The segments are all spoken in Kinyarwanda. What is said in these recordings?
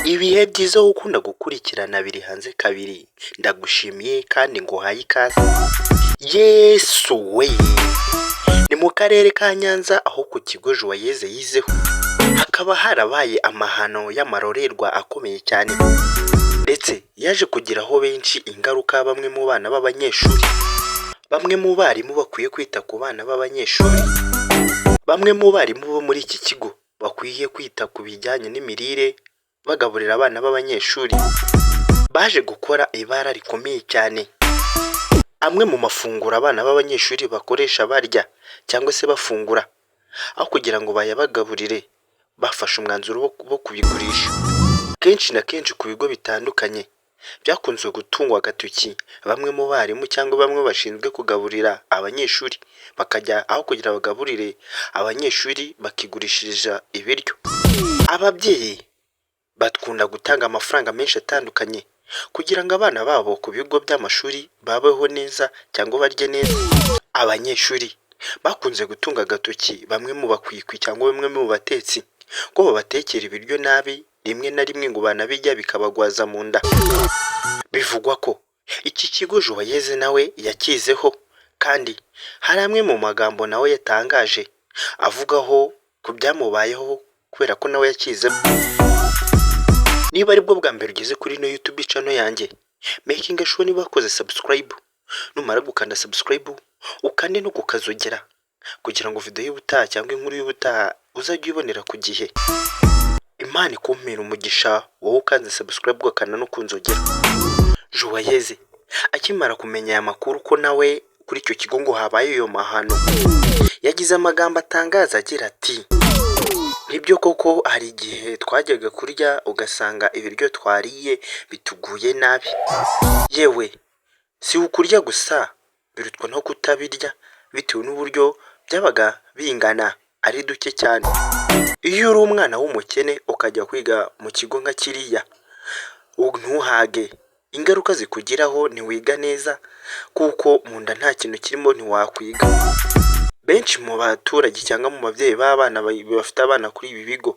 Ibihe byiza wowe ukunda gukurikirana biri hanze kabiri, ndagushimiye kandi nguhaye ikaze. Yesu we! Ni mu karere ka Nyanza, aho ku kigo Juwayeze yizeho, hakaba harabaye amahano y'amarorerwa akomeye cyane, ndetse yaje kugiraho benshi ingaruka. Bamwe mu bana b'abanyeshuri, bamwe mu barimu bakwiye kwita ku bana b'abanyeshuri, bamwe mu barimu bo muri iki kigo bakwiye kwita ku bijyanye n'imirire bagaburira abana b'abanyeshuri, baje gukora ibara rikomeye cyane. Amwe mu mafunguro abana b'abanyeshuri bakoresha barya cyangwa se bafungura, aho kugira ngo bayabagaburire, bafashe umwanzuro wo kubigurisha. Kenshi na kenshi ku bigo bitandukanye byakunze gutungwa agatoki bamwe mu barimu cyangwa bamwe bashinzwe kugaburira abanyeshuri, bakajya aho kugira bagaburire abanyeshuri bakigurishiriza ibiryo. Ababyeyi bakunda gutanga amafaranga menshi atandukanye kugira ngo abana babo ku bigo by'amashuri babeho neza cyangwa barye neza. Abanyeshuri bakunze gutunga agatoki bamwe mu bakwikwi cyangwa bamwe mu batetsi ko babatekera ibiryo nabi, rimwe na rimwe ngo banabirya bikabagwaza mu nda. Bivugwa ko iki kigo Juwayeze nawe yakizeho, kandi hari amwe mu magambo nawe yatangaje avugaho ku byamubayeho kubera ko nawe yakizemo. Niba aribwo bwa mbere ugeze kuri ino YouTube channel yanjye, making sure niba wakoze subscribe, numara gukanda subscribe ukande no kukazogera kugira ngo video y'ubutaha cyangwa inkuru y'ubutaha uzajye uyibonera ku gihe. Imana ikumpera umugisha wowe ukanze subscribe ugakanda no kunzogera. Juwayeze akimara kumenya aya makuru ko nawe kuri icyo kigo ngo habaye ayo mahano, yagize amagambo atangaza agira ati: "Nibyo koko, hari igihe twajyaga kurya ugasanga ibiryo twariye bituguye nabi. Yewe, si ukurya gusa, birutwa no kutabirya bitewe n'uburyo byabaga bingana ari duke cyane. Iyo uri umwana w'umukene ukajya kwiga mu kigo nka kiriya ntuhage, ingaruka zikugeraho ntiwiga neza kuko mu nda nta kintu kirimo, ntiwakwiga." Benshi mu baturage cyangwa mu babyeyi b'abana bafite abana kuri ibi bigo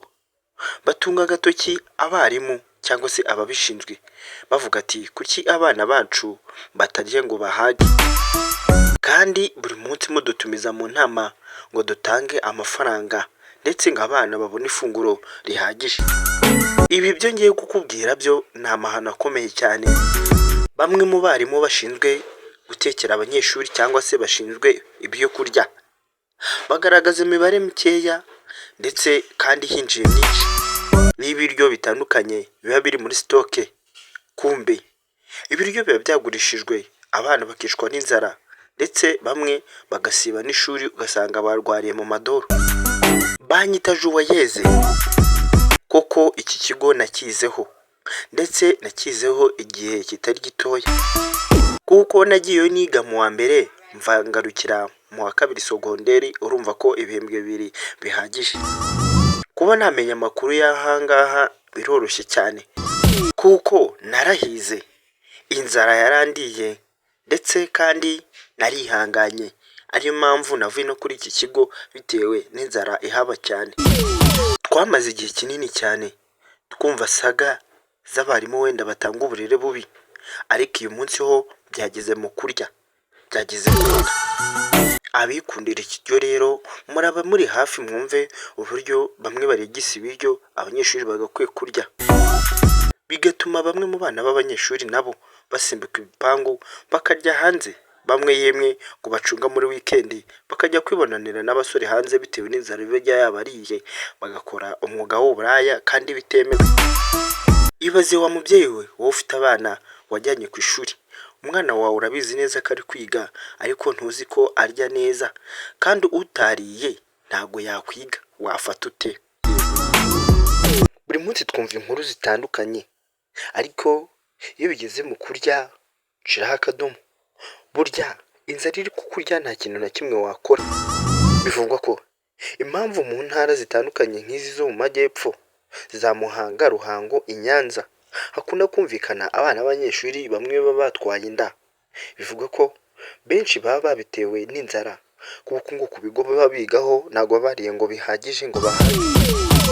batunga agatoki abarimu cyangwa se ababishinzwe, bavuga ati: "Kuki abana bacu batarya ngo bahage, kandi buri munsi mudutumiza mu nama ngo dutange amafaranga ndetse ngo abana babone ifunguro rihagije?" Ibi byo ngiye kukubwira byo ni amahano akomeye cyane. Bamwe mu barimu bashinzwe gutekera abanyeshuri cyangwa se bashinzwe ibyo kurya bagaragaza imibare mikeya ndetse kandi hinjiye myinshi n'ibiryo bitandukanye biba biri muri stock. Kumbe ibiryo biba byagurishijwe, abana bakicwa n'inzara, ndetse bamwe bagasiba n'ishuri, ugasanga barwariye mu madoro. Banyita Juwayeze, koko iki kigo nakizeho, ndetse nakizeho igihe kitari gitoya, kuko nagiyeyo niga mu wa mbere mva ngarukira mu wa kabiri sogonderi. Urumva ko ibihembwe 2 bihagije. Kuba namenya amakuru y'aha ngaha biroroshye cyane kuko narahize, inzara yarandiye ndetse kandi narihanganye, ariyo mpamvu navuye no kuri iki kigo bitewe n'inzara ihaba cyane. Twamaze igihe kinini cyane twumva saga z'abarimu wenda batanga uburere bubi, ariko uyu munsi ho byageze mu kurya, byageze ku nda. Abikundira ikiryo rero muraba muri hafi mwumve uburyo bamwe barigisa ibiryo abanyeshuri bagakwiye kurya, bigatuma bamwe mu bana b'abanyeshuri nabo basimbuka ibipangu bakarya hanze. Bamwe yemwe ngo bacunga muri wikendi bakajya kwibonanira n'abasore hanze bitewe n'inzara iba yabariye, bagakora umwuga w'uburaya kandi bitemewe. Ibaze wa mubyeyi we, wowe ufite abana wajyanye ku ishuri, umwana wawe urabizi neza ko ari kwiga, ariko ntuzi ko arya neza, kandi utariye ntabwo yakwiga, wafata ute? Buri munsi twumva inkuru zitandukanye, ariko iyo bigeze mu kurya nshiraho akadomo. Burya inzara iri kukurya nta kintu na kimwe wakora. Bivugwa ko impamvu mu ntara zitandukanye nk'izi zo mu majyepfo za Muhanga, Ruhango, i Nyanza hakunda kumvikana abana b'abanyeshuri bamwe baba batwaye inda, bivugwa ko benshi baba babitewe n'inzara, kuko ngo ku bigo baba bigaho ntabwo baba bariye ngo bihagije ngo bahage.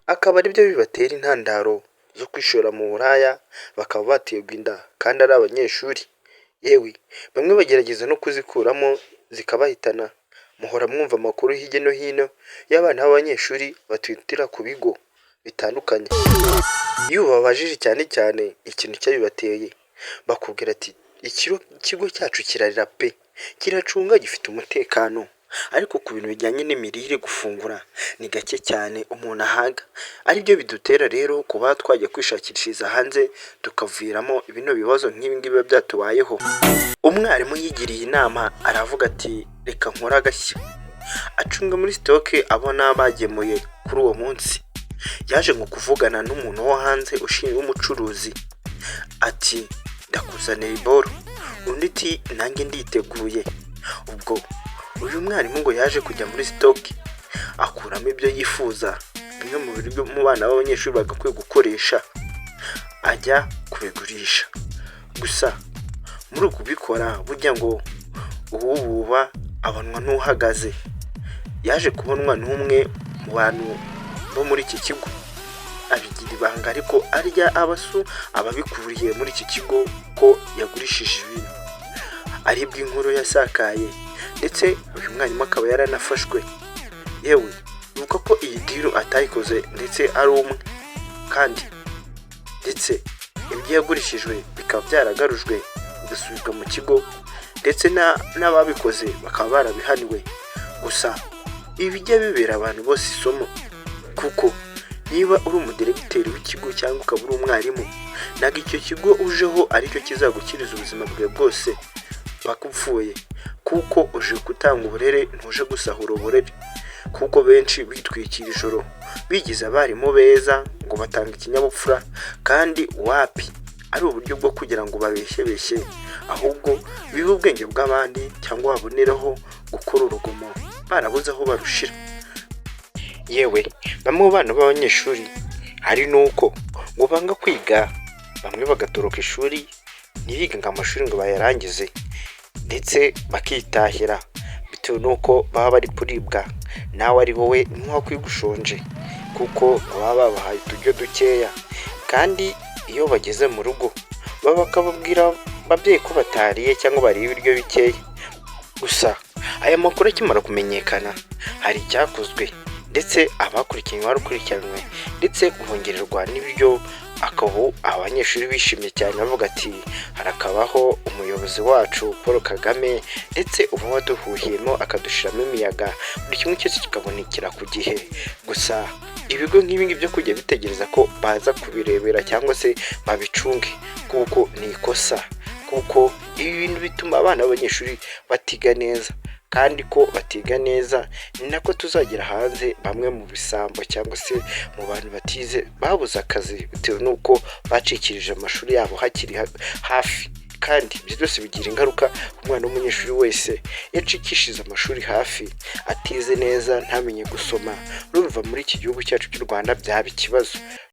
Akaba aribyo bibatera intandaro zo kwishora mu buraya, bakaba baterwa inda kandi ari abanyeshuri. Yewe, bamwe bagerageza no kuzikuramo zikabahitana. Muhora mwumva amakuru hirya no hino y'abana b'abanyeshuri batwitira ku bigo bitandukanye. Iyo ubabajije cyane cyane ikintu cyabibateye, bakubwira ati ikigo cyacu kirarira pe, kiracunga, gifite umutekano, ariko ku bintu bijyanye n'imirire, gufungura ni gake cyane umuntu ahaga, aribyo bidutera rero kuba twajya kwishakishiriza hanze, tukaviramo bino bibazo nk'ibi ngibi biba byatubayeho. Umwarimu yigiriye inama, aravuga ati reka nkore agashya. Acunga muri stock, abona bagemuye kuri uwo munsi. Yaje ngo kuvugana n'umuntu wo hanze ushinzwe umucuruzi, ati ndakuzanira iboro. Undi ati nanjye nditeguye. Ubwo uyu mwarimu ngo yaje kujya muri stock, akuramo ibyo yifuza, bimwe mu biryo mu bana b'abanyeshuri bagakwiye gukoresha, ajya kubigurisha. Gusa muri uku kubikora, burya ngo uwububa abonwa n'uhagaze. Yaje kubonwa n'umwe mu bantu bo muri iki kigo, abigira ibanga, ariko arya abasu ababikuriye muri iki kigo ko yagurishije ibintu, aribwo inkuru yasakaye, ndetse uyu mwarimu akaba yaranafashwe. Yewe, bivuga ko iyi deal atayikoze ndetse ari umwe, kandi ndetse ibyo yagurishijwe bikaba byaragarujwe, bigasubizwa mu kigo, ndetse n'ababikoze bakaba barabihaniwe. Gusa ibi bijya bibera abantu bose isomo, kuko niba uri umudiregiteri w'ikigo cyangwa ukaba uri umwarimu, ntabwo icyo kigo ujeho aricyo kizagukiriza ubuzima bwawe bwose paka upfuye, kuko uje gutanga uburere, ntuje gusahura uburere. Kuko benshi bitwikira ijoro bigize abarimu beza ngo batanga ikinyabupfura, kandi wapi, ari uburyo bwo kugira ngo babeshyebeshye, ahubwo bibe ubwenge bw'abandi cyangwa babonereho gukora urugomo barabuze aho barushira. Yewe, bamwe mu bana b'abanyeshuri hari n'uko ngo banga kwiga, bamwe bagatoroka ishuri, ntibige ngo amashuri ngo bayarangize, ndetse bakitahira bitewe n'uko baba bari kuribwa. Nawe ari wowe ntiwakwiga ushonje, kuko baba babahaye uturyo dukeya, kandi iyo bageze mu rugo bakababwira ababyeyi ko batariye cyangwa bariye ibiryo bikeya. Gusa aya makuru akimara kumenyekana, hari icyakozwe, ndetse abakurikiranywe barakurikiranwe, ndetse bongererwa n'ibiryo. Akaba abanyeshuri bishimye cyane, bavuga ati harakabaho umuyobozi wacu Paul Kagame, ndetse uba waduhuhiyemo akadushiramo imiyaga, buri kimwe cyose kikabonekera ku gihe. Gusa ibigo nk'ibi ngibi byo kujya bitegereza ko baza kubirebera cyangwa se babicunge, kuko ni ikosa, kuko ibi bintu bituma abana b'abanyeshuri batiga neza, kandi ko batiga neza ni nako tuzagera hanze bamwe mu bisambo cyangwa se mu bantu batize babuze akazi bitewe n'uko bacikirije amashuri yabo hakiri hafi. Kandi ibyo byose bigira ingaruka ku mwana w'umunyeshuri wese iyo acikishije amashuri hafi, atize neza, ntamenye gusoma. Urumva muri iki gihugu cyacu cy'u Rwanda byaba ikibazo.